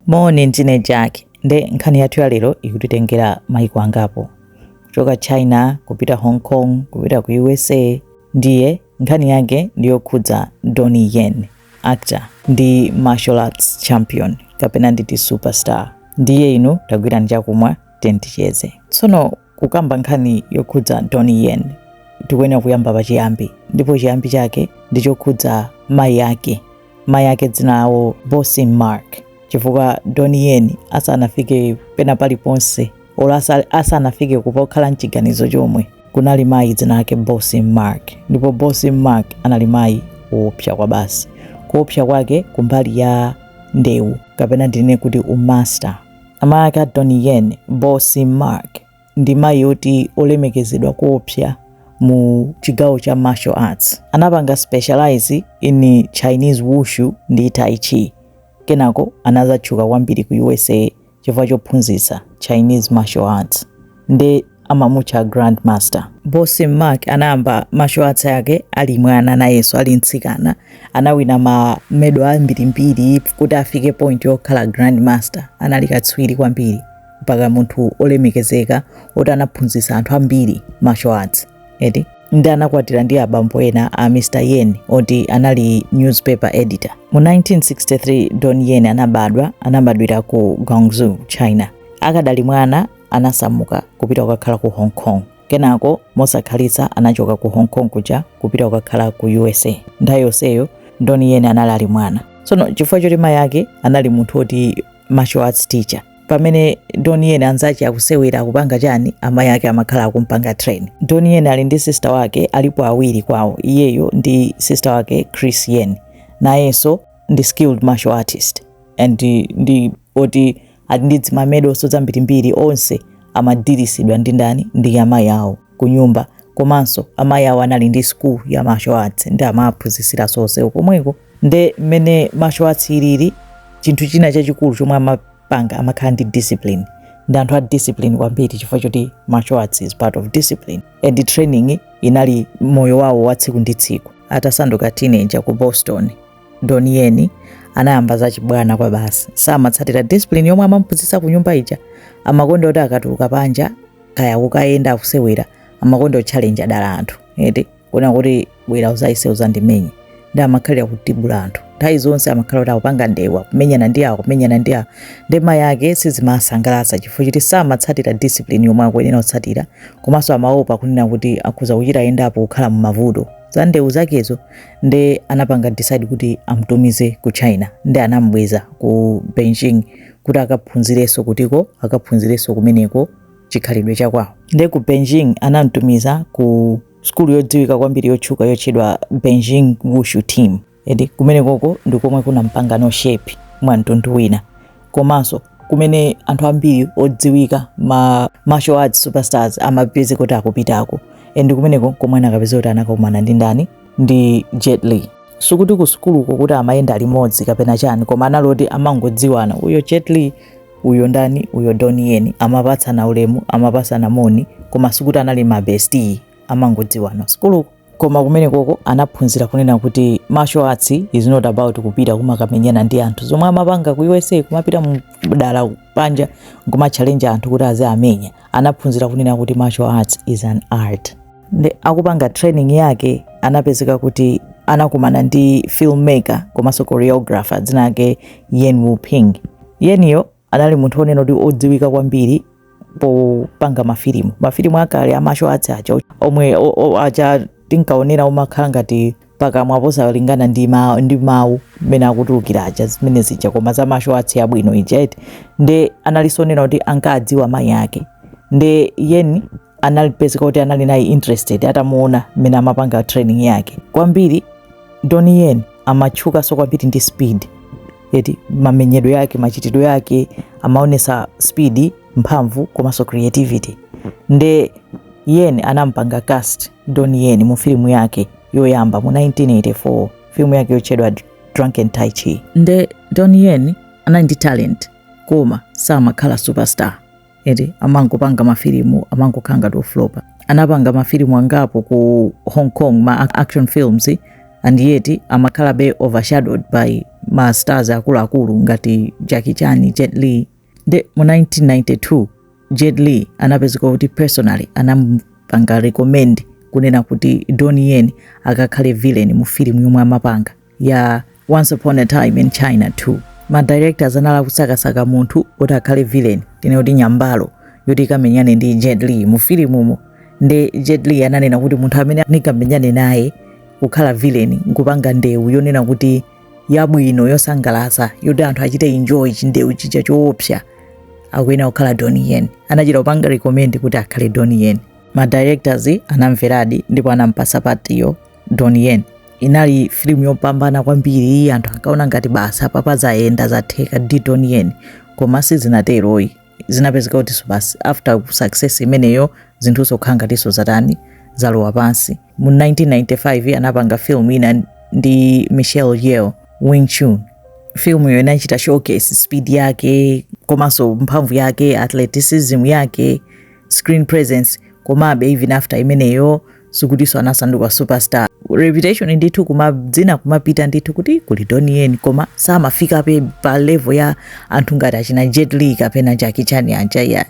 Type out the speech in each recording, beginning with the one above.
Moni, ndine Jack. Nde nkhani yathu ya lero ikutitengera maiko angapo, kuchoka China kupita Hong Kong, kupita ku USA. Ndiye nkhani yake ndiyokhudza Donnie Yen, actor ndi martial arts champion, kapena nditi superstar. Ndiye inu tagwirani chakumwa, ticheze. Tsono kukamba nkhani yokhudza Donnie Yen, tikuyenera kuyamba pachiyambi, ndipo chiyambi chake ndichokhudza mayi ake. Mayi ake dzina lawo Bosi Mark, chifukwa Donnie Yen asanafike pena paliponse, olo asanafike kupokhala mchiganizo chomwe, kunali mayi dzina lake Bosi Mark. Ndipo Bosi Mark anali mayi woopsa kwa basi. Kuopsa kwake kumbali ya ndewu, kapena ndinene kuti umaster. Amayi ake a Donnie Yen, Bosi Mark, ndi mayi oti olemekezedwa kuopsa mu chigawo cha martial arts. Anapanga specialize in Chinese wushu ndi tai chi. Kenako anazatchuka kwambiri ku USA chifukwa chophunzitsa Chinese martial arts, nde amamutcha Grandmaster. Bosi Mark anayamba martial arts yake ali mwana, nayenso ali mtsikana. Anawina ma medal ambirimbiri kuti afike point yokhala Grandmaster. Anali katswiri kwambiri, mpaka munthu olemekezeka oti anaphunzitsa anthu ambiri martial arts, eti. Ndi anakwatira ndi abambo ena a Mr Yen, oti anali newspaper editor. Mu 1963 Donnie Yen anabadwa. Anabadwira ku Guangzhou, China. Akadali mwana anasamuka kupita kukakhala ku Hong Kong. Kenako mosakhalitsa anachoka ku Hong Kong kuja kupita kukakhala ku USA. Nthawi yonseyo Donnie Yen anali ali mwana. Tsono chifukwa choti mayi ake anali munthu oti martial arts teacher, pamene Donnie Yen anzache akusewera, akupanga chani, amayi ake amakhala akumpanga train. Donnie Yen ali ndi sister wake, alipo awiri kwawo, iyeyo ndi sister wake Chris Yen. Nayenso ndi skilled martial artist and ndi oti ali ndi zimamedals zambirimbiri. Onse amadirisidwa ndi ndani? Ndi amayi awo ku nyumba. Komanso amayi awo anali ndi school ya martial arts, ndi amaphunzitsira onsewo komweko. Nde mmene martial arts ilili, chinthu china chachikulu chomwe amapanga, amakhala ndi discipline. Ndi anthu a discipline kwambiri, chifukwa choti martial arts is part of discipline, and training inali moyo wawo wa tsiku ndi tsiku. Atasanduka teenager ku Boston, Donnie Yen anayamba zachibwana kwa basi. Samatsatira discipline yomwe amamuphunzitsa ku nyumba ija. Amakonda kuti akatuluka panja, kaya kukayenda, akusewera, amakonda kutchalenja dala anthu, eti, kuona kuti bwera uzayise, uzandimenye. Ndi amakhalira kutibula anthu nthawi zonse. Amakhala kuti akupanga ndewa, kumenyana ndi awo, kumenyana ndi awo. Ndi mayi ake sizimasangalatsa, chifukwa choti samatsatira discipline yomwe akuyenera kutsatira. Komanso amaopa kunena kuti akhuza kuchita yendapo kukhala mumavuto za ndewu zakezo. Ndi anapanga decide kuti amutumize ku China. Ndi anamubweza ku Beijing kuti akaphunzirenso kutiko, akaphunzirenso kumeneko chikhalidwe chakwawo. Ndi ku Beijing anamtumiza ku skulu yodziwika kwambiri, yotchuka, yotchedwa Beijing Wushu Team, eti. Kumenekoko ndi komwe kunampanga shape mwa mtundu wina, komanso kumene anthu ambiri odziwika, ma martial arts superstars, amapeze kuti akupitako. And kumeneko komwe anakapeza kuti anakakumana ndi ndani? Ndi Jet Li. Sikuti ku sukuluko kuti amayenda limodzi kapena chani, koma analoti amangodziwana, uyo Jet Li, uyo ndani, uyo Donnie Yen. Amapatsana ulemu, amapatsana moni, koma sikuti anali ma bestie, amangodziwana sukuluko. Koma kumenekoko anaphunzira kunena kuti martial arts is not about kupita kumakamenyana ndi anthu, zomwe amapanga ku USA, kumapita mdala panja nkumatchalenja anthu kuti aziyamenya. Anaphunzira kunena kuti martial arts is an art. Ndi akupanga training yake, anapezeka kuti anakumana ndi filmmaker komanso choreographer dzina lake Yen Wu Ping. Yeniyo anali munthu onena kuti odziwika kwambiri popanga mafilimu akale a martial arts aja, omwe aja tinkaonera, umakhala ngati pakamwa posalingana ndi mawu mmene akutulukira aja, zimene zija, koma za martial arts yabwino ija, eti. Nde analinso onena kuti ankadziwa mayi ake. Nde Yen analipezeka kuti anali naye interested atamuona mmene amapanga training yake kwambiri. Donnie Yen amatchukanso kwambiri ndi speed, eti. Mamenyedwe yake, machitidwe yake amaonesa speed, mphamvu komanso creativity. Nde Yen anampanga cast Donnie Yen mu filimu yake yoyamba mu 1984, filimu yake yotchedwa Drunken Tai Chi. Nde Donnie Yen anali ndi talent, koma samakhala superstar, eti. Amangopanga mafilimu, amangokhala ngati oflopa. Anapanga mafilimu angapo ku Hong Kong, ma action films. And yet amakhalabe overshadowed by ma stars akuluakulu ngati Jackie Chan, Jet Li. Nde mu 1992 Jet Li anapezeka kuti personally anampanga recommend kunena kuti Donnie Yen akakhale villain mu filimu yomwe amapanga ya Once Upon a Time in China 2. Ma directors anali akusakasaka munthu oti akhale villain, tinene kuti nyambalo yoti ikamenyane ndi Jet Li mu filimumo. Nde Jet Li ananena kuti munthu amene ndingamenyane naye kukhala villain nkupanga ndewu yonena kuti yabwino, yosangalatsa, yoti anthu achite enjoy chindewu chija choopsa, akuyenera kukhala Donnie Yen. Anachita kupanga recommend kuti akhale Donnie Yen. Ma directors anamveradi ndipo anampasa partiyo Donnie Yen. Inali filimu yopambana kwambiri, anthu ankaona ngati basi apapa zayenda, zatheka ndi Donnie Yen, koma sizinateroyi. Zinapezeka kuti basi after success imeneyo zinthuzo kukhala ngatinso zatani, zalowa pansi. Mu 1995 anapanga film ina ndi Michelle Yeoh, Wing Chun. Film iyo inachita showcase speed yake komanso mphamvu yake, athleticism yake, screen presence. Komabe even after imeneyo sikutinso anasanduka superstar. Reputation ndithu kuma dzina kumapita ndithu kuti kuli Donnie Yen, koma samafikabe pa level ya anthu ngati achina Jet Li kapena Jackie Chan aja ya.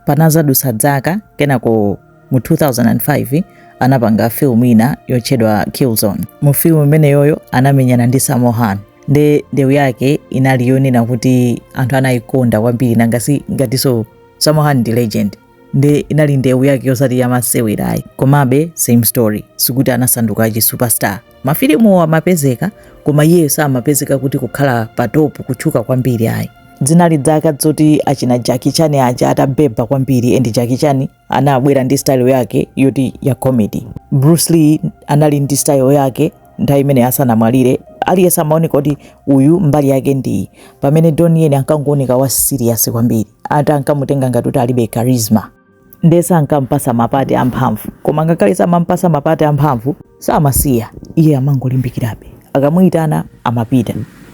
Panazadutsa zaka, kenako mu 2005 anapanga film ina yotchedwa Killzone. Mu film imeneyoyo anamenyana ndi Sammo Hung. Nde ndewu yake inali yonena kuti anthu anayikonda kwambiri, nangasi ngatinso Sammo Hung ndi legend, nde inali ndewu yake yosati yamasewerayi. Komabe same story, sikuti anasanduka chi superstar. Mafilimu amapezeka, koma iyeyo samapezeka kuti kukhala pa top, kutchuka kwambiri ayi. Zinali zaka zoti achina Jackie Chan aja atabeba kwambiri, and Jackie Chan anabwera ndi style yake yoti ya comedy. Bruce Lee anali ndi style yake nthawi imene asanamwalire. Aliyense amaoneka kuti uyu mbali yake ndi, pamene Donnie Yen ankangooneka wa serious kwambiri, ati ankamutenga ngati kuti alibe charisma, nde sankampasa mapati amphamvu. Koma ngakhale samampasa mapati amphamvu, samasiya, iye amangolimbikirabe. Akamuyitana amapita.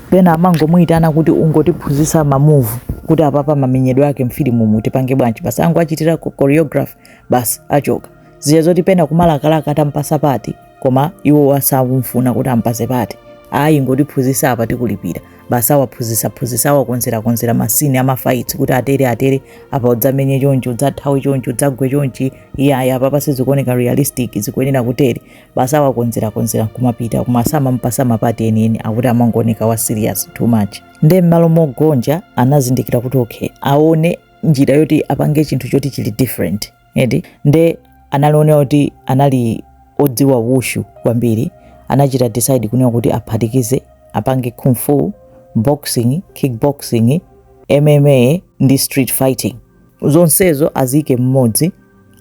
Pena amangomuyitana kuti ungotiphunzitsa ma move, kuti apapa mamenyedwe ake mfilimumu tipange bwanji, basi angoachitira choreography, basi achoka. Zija zoti pena kumalakalaka atampasa part, koma iwo wasakumfuna kuti ampase part. Ayi, ngotiphunzitsa apa, tikulipira. Basi awaphunzitsa phunzitsa, awakonzerakonzera ma scene ama fights kuti atere atere, apa udzamenye chonchi, udzathawe chonchi, udzagwe chonchi. Iye ayi, apapa sizikuoneka realistic, zikuyenera kutere. Basi awakonzerakonzera kumapita, koma samampasa ma part enieni, akuti amangooneka wa serious too much. Nde m'malo mogonja anazindikira kuti okay, aone njira yoti apange chinthu choti chili different eti. Nde analionera kuti anali odziwa wushu kwambiri. Anachita decide kunena kuti aphatikize, apange kung fu, boxing, kickboxing, MMA ndi street fighting, zonsezo aziyike mmodzi,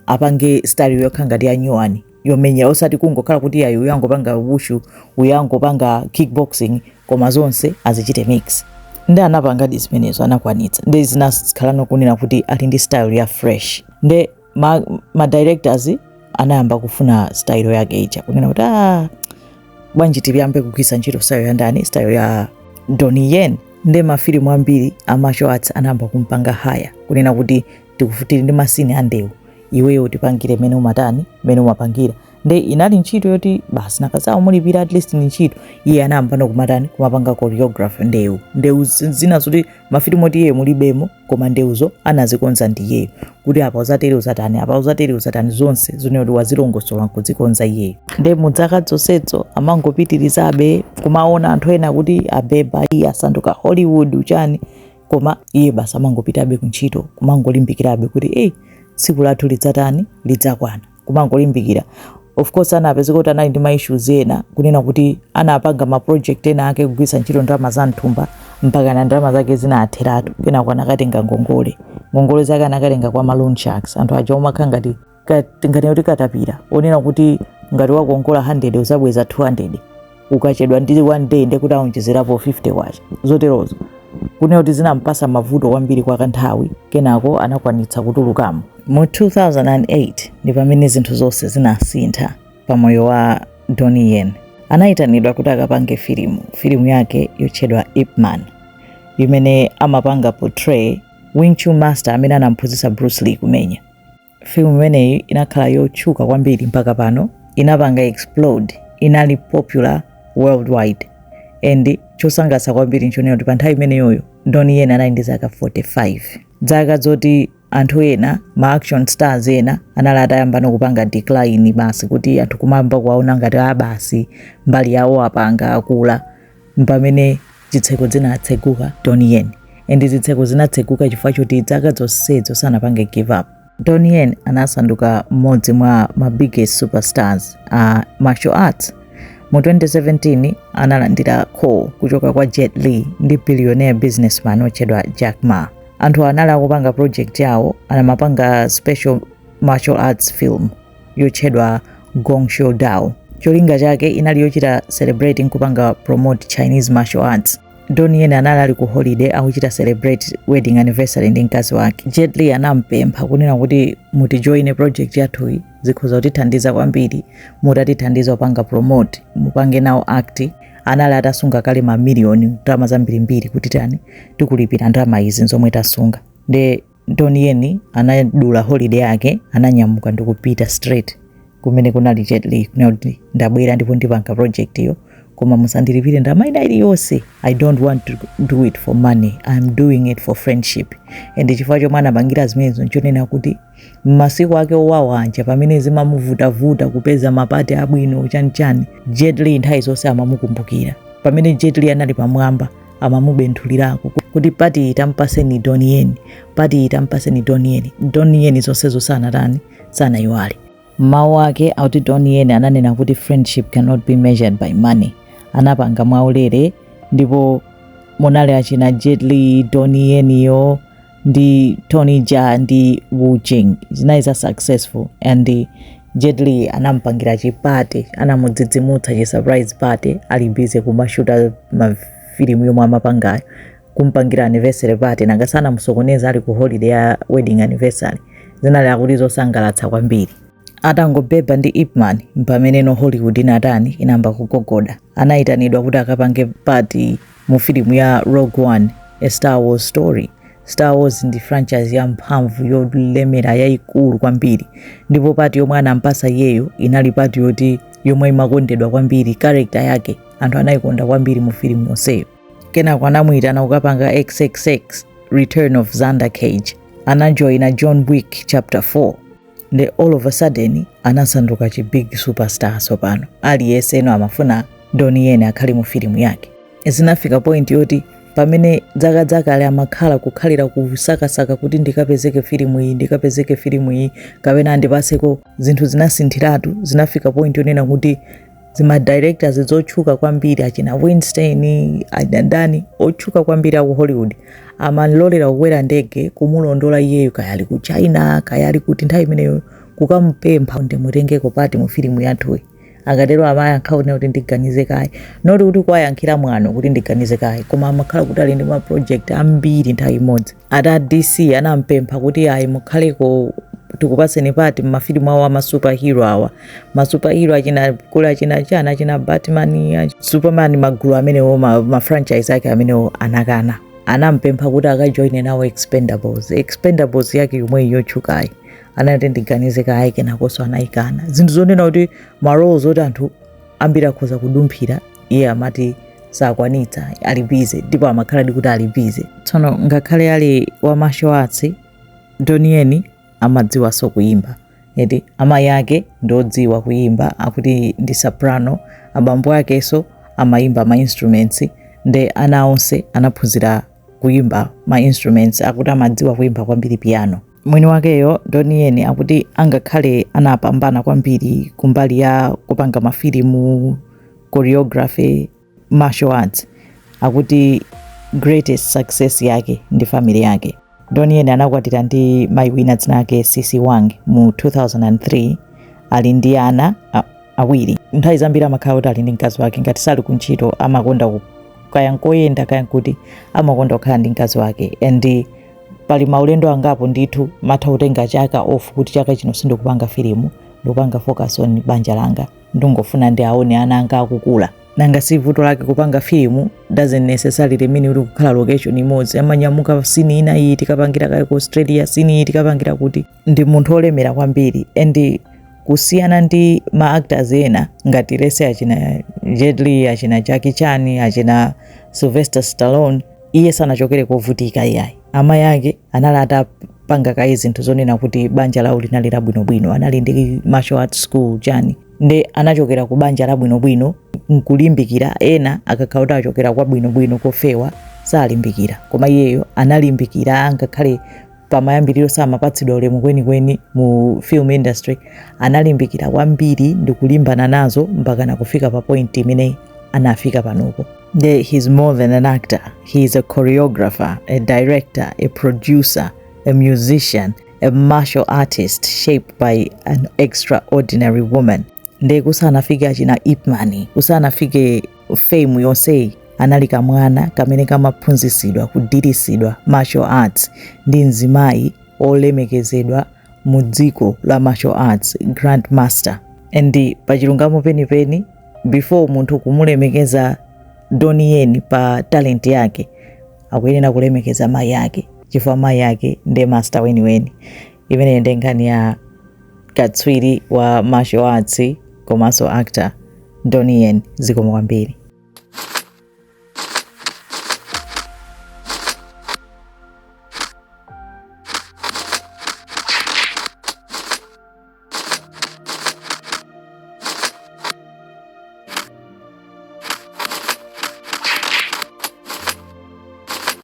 apange style yokha ngati ya nyuwani yomenyera, osati kungokhala kuti yayi, uyu angopanga wushu, uyu angopanga kickboxing, koma zonse azichite mix. Ndi anapangadi zimenezo, anakwanitsa. Ndi zinakhala kunena kuti ali ndi style ya fresh. Nde ma directors anayamba kufuna style yake ija, kunena kuti ah, bwanji tiyambe kugwiritsa ntchito style ya ndani, style ya Donnie Yen. Nde mafilimu ambiri a martial arts anayamba kumpanga hire, kunena kuti tili ndi ma scene andewu, iweyo utipangire mene umatani, mene umapangira. Nde inali ntchito yoti basi nakazawo mulipira, at least ni ntchito. Iye anayamba nokumatani, kumapanga choreography ndewu, ndewu zina zoti mafilimu oti iye mulibemo, koma ndewuzo anazikonza ndi iyeyo, kuti apa uzatere uzatani, apa uzatere uzatani, zonse zimene kuti wazilongosola nkuzikonza iyeyo. Nde mudzaka zonsezo amangopitirizabe kumaona anthu ena kuti abeba, iye asanduka Hollywood uchani, koma iye basi amangopitabe kuntchito, kumangolimbikirabe kuti eyi, tsiku lathu lidzatani, lidzakwana, kumangolimbikira. Of course anapezeka kuti anali ndi ma issues ena, kunena kuti anapanga ma project ena ake kugwiritsa ntchito ndalama za mthumba, mpaka na ndalama zake zinatheratu. Kenako anakatenga ngongole. Ngongole zake anakatenga kwa ma loan sharks, anthu aja omakhala ngati ngati kuti katapira, onena kuti ngati wakongola 100 uzabweza 200, ukachedwa ndi one day ndekuti aonjezerapo 50 kwacha, zoterozo, kunena kuti zinampasa mavuto kwambiri kwa kanthawi. Kenako anakwanitsa kutulukamo. Mu 2008 ndi pamene zinthu zonse zinasintha pamoyo wa Donnie Yen. Anayitanidwa kuti akapange filimu, filimu yake yotchedwa Ip Man, imene amapanga portray Wing Chun master amene anamphunzitsa Bruce Lee kumenya. Filimu imeneyi inakhala yotchuka kwambiri, mpaka pano inapanga explode. Inali popular worldwide. And chosangalatsa kwambiri nchonena kuti pa nthawi imeneyoyo Donnie Yen anali ndi zaka 45, zaka zoti anthu ena, ma action stars ena, anali atayamba kupanga decline basi, kuti anthu kumayamba kuwaona ngati a basi, mbali yawo apanga, akula. Mpamene zitseko zinatseguka Donnie Yen. And zitseko zinatseguka chifukwa choti zaka zonsezo sanapange give up. Donnie Yen anasanduka mmodzi mwa ma biggest superstars a martial arts. Mu 2017 analandira call kuchoka kwa Jet Li ndi billionaire businessman otchedwa Jack Ma. Anthu anali akupanga project yawo, anamapanga special martial arts film yotchedwa Gong Shou Dao. Cholinga chake inali yochita celebrating, kupanga promote Chinese martial arts. Donnie Yen anali ali ku holiday, akuchita celebrate wedding anniversary ndi mkazi wake. Jet Li anampempha kunena kuti, "Mutijoine project yathuyi, zikhoza kutithandiza kwambiri mutatithandiza kupanga promote, mupange nawo act." Anali atasunga kale mamiliyoni, ndalama zambirimbiri, kuti tani, tikulipira ndalama izi zomwe tasunga. Nde Donnie Yen anadula holiday yake, ananyamuka ndikupita straight kumene kunali Jet Li, kunena kuti, "Ndabwera ndipo ndipanga project iyo, koma musandilipire ndalama ina iliyonse. I don't want to do it for money. I'm doing it for friendship." And chifukwa chomwe anapangira zimenezo nchonena kuti mmasiku ake owawa anja, pamene zimamuvutavuta kupeza ma part abwino, chanichani, Jet Li nthawi zonse amamukumbukira. Pamene Jet Li anali pamwamba, amamubenthulirako kuti, "Part iyi tampaseni Donnie Yen, part iyi tampaseni Donnie Yen." Donnie Yen zonsezo sanatani, sanayiwale. Mawu ake akuti Donnie Yen ananena kuti, "Friendship cannot be measured by money." Anapanga mwaulere, ndipo munali achina Jet Li, Donnie Yeniyo ndi Tony Jaa ndi Wu Jing. Zinali za successful, and Jet Li anampangira chi party, anamudzidzimutsa, chi surprise party, ali busy kumashuta mafilimu yomwe amapangayo, kumpangira anniversary party. Nanga sanamusokoneza ali ku holiday ya wedding anniversary? Zinali akuti zosangalatsa kwambiri. Atangobeba ndi Ip Man, pameneno Hollywood inatani, inamba kugogoda. Anayitanidwa kuti akapange part mu filimu ya Rogue One: A Star Wars Story. Star Wars ndi franchise ya mphamvu, yolemera, yayikulu kwambiri, ndipo part yomwe anampasa iyeyo inali part yoti yomwe imakondedwa kwambiri. Character yake anthu anayikonda kwambiri mu filimu yonseyo. Kenako anamuyitana kukapanga XXX Return of Xander Cage. Anajoyina John Wick Chapter 4. Ndi all of a sudden anasanduka chi big superstar. Tsopano aliyense eno amafuna Donnie Yen akhale mu filimu yake. Zinafika point yoti pamene zaka zakale amakhala kukhalira kusakasaka kuti ndikapezeke filimu iyi, ndikapezeke filimu iyi, kapena andipaseko, zinthu zinasinthiratu. Zinafika point yonena kuti zima directors zotchuka kwambiri, achina Weinstein, adandani otchuka kwambiri aku Hollywood, amalolera kukwera ndege kumulondola iyeyo, kaya ali ku China, kaya ali kuti nthawi imeneyo, kukamupempha, "Ndimutengeko part mu filimu yathuyi." Akatero amayankha kuti, "Ndiganize kaye." Not kuti kuwayankhira mwano kuti "Ndiganize kaye," koma amakhala kuti ali ndi ma project ambiri nthawi imodzi. Ata DC anampempha kuti, "Ayi, mukhaleko, tikupaseni part mmafilimu awo ama superhero awa." Ma superhero achina kula, achina chana, achina Batman, Superman, magulu amenewo, ma franchise ake amenewo, anakana. Anampempha kuti akajoine nawo Expendables, Expendables yake yomwe yotchukayi. Anati, "Ndiganize kaye." Kenakonso anayikana. Zinthu zonena kuti ma roles oti anthu ambiri akhoza kudumphira, iye amati sakwanitsa, ali busy, ndipo amakhala kuti ali busy. Tsono ngakhale ali wa martial arts, Donnie Yen amadziwanso kuyimba eti. Amayi ake ndodziwa kuyimba, akuti ndi soprano. Abambo akenso amayimba ma instruments, nde ana onse anaphunzira kuyimba ma instruments. Akuti amadziwa kuyimba kwambiri piano mwini wakeyo. Donnie Yen akuti angakhale anapambana kwambiri kumbali ya kupanga mafilimu, choreography, martial arts, akuti greatest success yake ndi family yake. Donnie Yen anakwatira ndi mayi wina dzina ake Cissy Wang mu 2003. Ali ndi ana awiri. Nthawi zambiri amakhala kuti ali ndi mkazi wake. Ngati sali kuntchito, amakonda kaya nkoyenda, kaya nkuti, amakonda kukhala ndi mkazi wake. And pali maulendo angapo ndithu matha kutenga chaka off, kuti chaka chino sindikupanga filimu, ndikupanga focus on banja langa, ndingofuna ndi aone ana anga akukula. Nanga si vuto lake kupanga filimu doesn't necessarily mean kuti kukhala location imodzi. Amanyamuka, scene ina iyi tikapangira kaya ku Australia, scene iyi tikapangira kuti. Ndi munthu olemera kwambiri, and Kusiyana ndi ma actors ena ngati let's say achina Jet Li, achina Jackie Chan, achina Sylvester Stallone, iye sanachokere kovutika iyayi. Amayi ake anali atapanga kaye zinthu zonena kuti banja lawo linali labwinobwino, anali ndi martial arts school chani, nde anachokera ku banja labwinobwino nkulimbikira. Ena akakhala kuti achokera kwabwinobwino kofewa salimbikira, koma iyeyo analimbikira. Ngakhale pamayambiriro samapatsidwa ulemu kwenikweni mu film industry, analimbikira kwambiri ndi kulimbana nazo mpaka kufika pa point imene anafika panopo. Nde he's more than an actor. He is a choreographer, a director, a producer, a musician, a martial artist shaped by an extraordinary woman. Nde kusanafike achina Ip Man, kusanafike fame yonseyi, anali kamwana kamene kamaphunzitsidwa kudirisidwa martial arts ndi mzimayi olemekezedwa mu dziko la martial arts, grand master. And pachilungamo penipeni, before munthu kumulemekeza Donnie Yen pa talent yake, akuyenera kulemekeza mayi ake, chifukwa mayi ake ndiye master weniweni. Imeneyi ndi nkhani ya katswiri wa martial arts komanso actor Donnie Yen. Zikomo kwambiri.